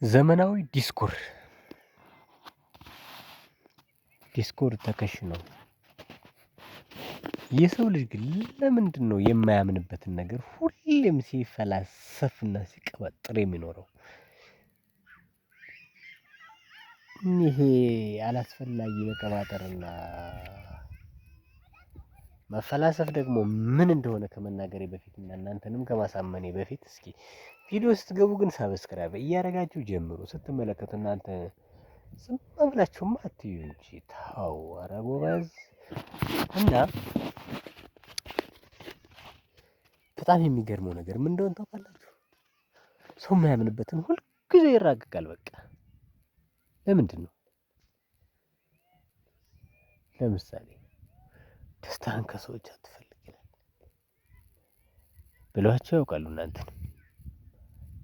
ዘመናዊ ዲስኩር ዲስኩር ተከሽኖ የሰው ልጅ ግን ለምንድነው የማያምንበትን ነገር ሁሌም ሲፈላሰፍና ሲቀባጥር የሚኖረው? ይሄ አላስፈላጊ መቀባጠርና መፈላሰፍ ደግሞ ምን እንደሆነ ከመናገሬ በፊት እና እናንተንም ከማሳመኔ በፊት እስኪ ቪዲዮ ስትገቡ ግን subscribe እያደረጋችሁ ጀምሩ። ስትመለከቱ እናንተ ዝም ብላችሁማ አትዩ እንጂ ተው፣ ኧረ ጎበዝ። እና በጣም የሚገርመው ነገር ምን እንደሆነ ታውቃላችሁ? ሰው የማያምንበትን ሁልጊዜ ይራገጋል። በቃ ለምንድን ነው? ለምሳሌ ደስታህን ከሰዎች አትፈልግ ይላል ብሏቸው ያውቃሉ? እናንተን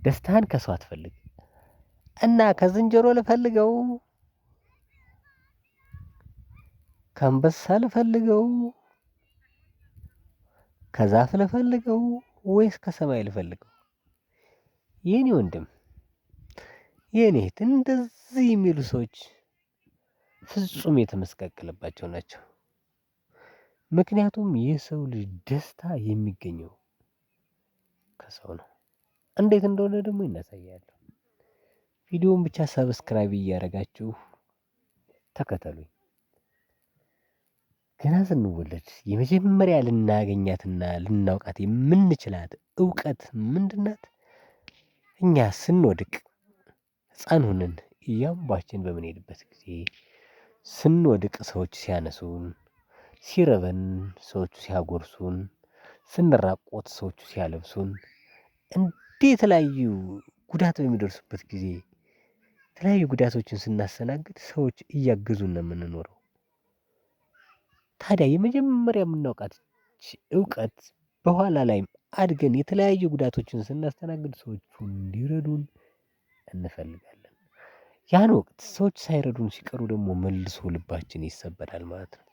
ደስታህን ከሰው አትፈልግ እና ከዝንጀሮ ልፈልገው፣ ከአንበሳ ልፈልገው፣ ከዛፍ ልፈልገው ወይስ ከሰማይ ልፈልገው? የኔ ወንድም የኔ እህት፣ እንደዚህ የሚሉ ሰዎች ፍጹም የተመስቀቀለባቸው ናቸው። ምክንያቱም የሰው ልጅ ደስታ የሚገኘው ከሰው ነው። እንዴት እንደሆነ ደግሞ እናሳያለሁ። ቪዲዮውን ብቻ subscribe እያደረጋችሁ ተከተሉኝ። ገና ስንወለድ የመጀመሪያ ልናገኛትና ልናውቃት የምንችላት እውቀት ምንድናት? እኛ ስንወድቅ ሕፃን ሆነን እያንቧችን በምንሄድበት ጊዜ ስንወድቅ ሰዎች ሲያነሱን፣ ሲርበን ሰዎቹ ሲያጎርሱን፣ ስንራቆት ሰዎቹ ሲያለብሱን፣ እንዲህ የተለያዩ ጉዳት በሚደርሱበት ጊዜ የተለያዩ ጉዳቶችን ስናስተናግድ ሰዎች እያገዙን ነው የምንኖረው። ታዲያ የመጀመሪያ የምናውቃት እውቀት በኋላ ላይም አድገን የተለያዩ ጉዳቶችን ስናስተናግድ ሰዎቹ እንዲረዱን እንፈልጋለን። ያን ወቅት ሰዎች ሳይረዱን ሲቀሩ ደግሞ መልሶ ልባችን ይሰበራል ማለት ነው።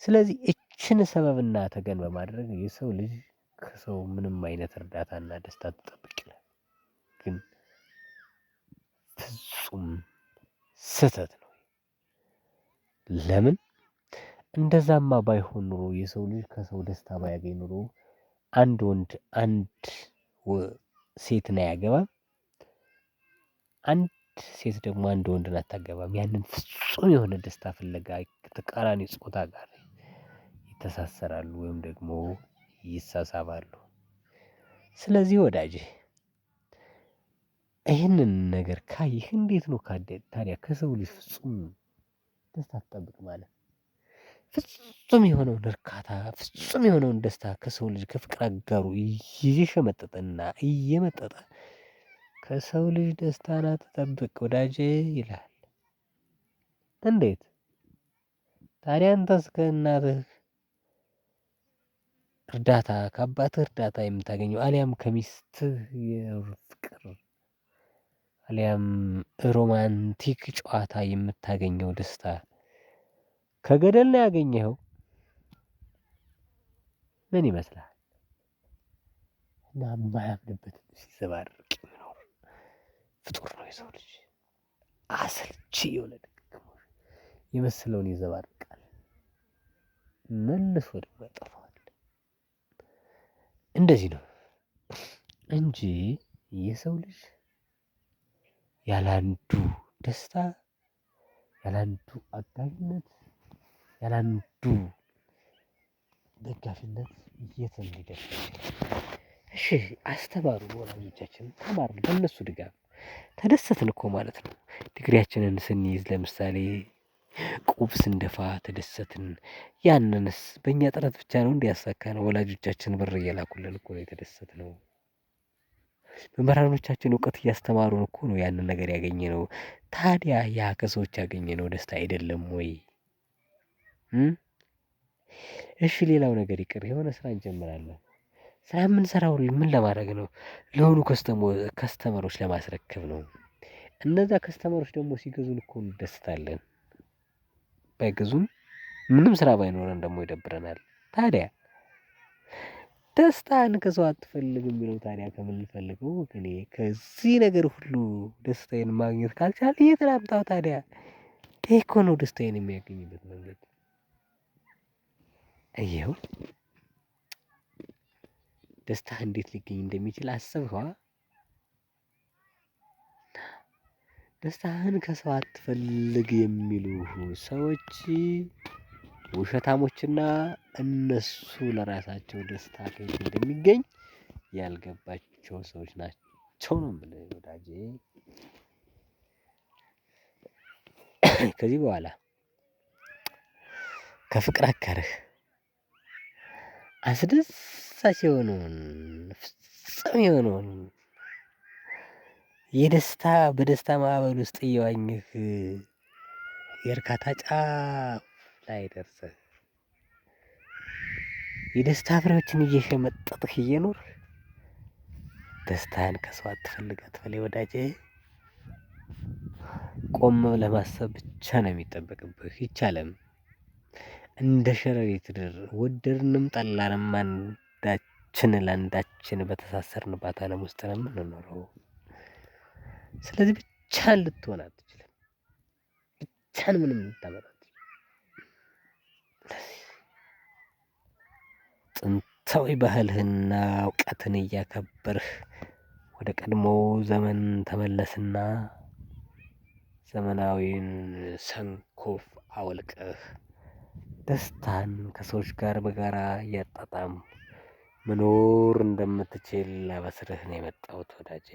ስለዚህ እችን ሰበብና ተገን በማድረግ የሰው ልጅ ከሰው ምንም አይነት እርዳታና ደስታ ትጠብቅ ይላል። ግን ፍጹም ስህተት ነው። ለምን? እንደዛማ ባይሆን ኑሮ የሰው ልጅ ከሰው ደስታ ባያገኝ ኑሮ አንድ ወንድ አንድ ሴትን አያገባም፣ አንድ ሴት ደግሞ አንድ ወንድን አታገባም። ያንን ፍጹም የሆነ ደስታ ፍለጋ ተቃራኒ ጾታ ጋር ይተሳሰራሉ ወይም ደግሞ ይሳሳባሉ። ስለዚህ ወዳጄ ይህንን ነገር ካየህ እንዴት ነው ታዲያ ከሰው ልጅ ፍጹም ደስታ አትጠብቅ ማለት? ፍጹም የሆነውን እርካታ ፍጹም የሆነውን ደስታ ከሰው ልጅ ከፍቅር አጋሩ እየሸመጠጠና እየመጠጠ ከሰው ልጅ ደስታን አትጠብቅ ወዳጄ ይላል። እንዴት ታዲያ አንተስ ከእናትህ እርዳታ ከአባትህ እርዳታ የምታገኘው አሊያም ከሚስትህ የፍቅር አሊያም ሮማንቲክ ጨዋታ የምታገኘው ደስታ ከገደል ነው ያገኘኸው? ምን ይመስላል? እና የማያምንበት ሲዘባርቅ የሚኖር ፍጡር ነው የሰው ልጅ። አሰልቺ የሆነ ድግግሞሽ የመሰለውን ይዘባርቃል፣ መልሶ ደግሞ ያጠፋዋል። እንደዚህ ነው እንጂ የሰው ልጅ ያላንዱ ደስታ፣ ያላንዱ አጋዥነት፣ ያላንዱ ደጋፊነት የትም ሊደርስ አይችልም። እሺ አስተማሩ ወላጆቻችን፣ ተማርን በእነሱ ድጋፍ ተደሰትን እኮ ማለት ነው። ዲግሪያችንን ስንይዝ ለምሳሌ ቁብ ስንደፋ ተደሰትን። ያንንስ በእኛ ጥረት ብቻ ነው እንዲህ ያሳካነው? ወላጆቻችን ብር እየላኩልን እኮ ነው የተደሰትነው። መምህራኖቻችን እውቀት እያስተማሩን እኮ ነው ያንን ነገር ያገኘነው። ታዲያ ያ ከሰዎች ያገኘነው ደስታ አይደለም ወይ? እሺ ሌላው ነገር ይቅር፣ የሆነ ስራ እንጀምራለን። ስራ የምንሰራው ምን ለማድረግ ነው? ለሆኑ customer ኦች ለማስረከብ ነው። እነዛ customer ኦች ደግሞ ሲገዙን እኮ እንደሰታለን። ባይገዙን ምንም ስራ ባይኖረን ደግሞ ይደብረናል። ታዲያ ደስታን ከሰው አትፈልግ የሚለው ታዲያ ከምን ልፈልገው ወገኔ? ከዚህ ነገር ሁሉ ደስታዬን ማግኘት ካልቻልኩ የት ላምጣው ታዲያ? ይሄ እኮ ነው ደስታዬን የሚያገኝበት መንገድ። አየኸው፣ ደስታህ እንዴት ሊገኝ እንደሚችል አሰብኸዋ? ደስታህን ከሰው አትፈልግ የሚሉህ ሰዎች ውሸታሞችና እነሱ ለራሳቸው ደስታ ከየት እንደሚገኝ ያልገባቸው ሰዎች ናቸው ነው የምልህ ወዳጄ። ከዚህ በኋላ ከፍቅር አጋርህ አስደሳች የሆነውን ፍጹም የሆነውን የደስታ በደስታ ማዕበል ውስጥ እየዋኘህ የእርካታ ጫፍ ላይ ደርሰህ የደስታ ፍሬዎችን እየሸመጠጥህ እየኖርህ ደስታህን ከሰው አትፈልግ አትበለኝ ወዳጄ። ቆም ብለህ ማሰብ ብቻ ነው የሚጠበቅብህ። ይቻለም እንደ ሸረሪት ድር ወደድንም ጠላንም አንዳችን ለአንዳችን በተሳሰርንባት ዓለም ውስጥ ነው የምንኖረው። ስለዚህ ብቻህን ልትሆን አትችልም። ብቻህን ምንም ልታመጣ አትችልም። ስለዚህ ጥንታዊ ባህልህና እውቀትን እያከበርህ ወደ ቀድሞ ዘመን ተመለስና ዘመናዊን ሰንኮፍ አውልቀህ ደስታን ከሰዎች ጋር በጋራ እያጣጣም መኖር እንደምትችል ላበስርህ ነው የመጣሁት ወዳጄ።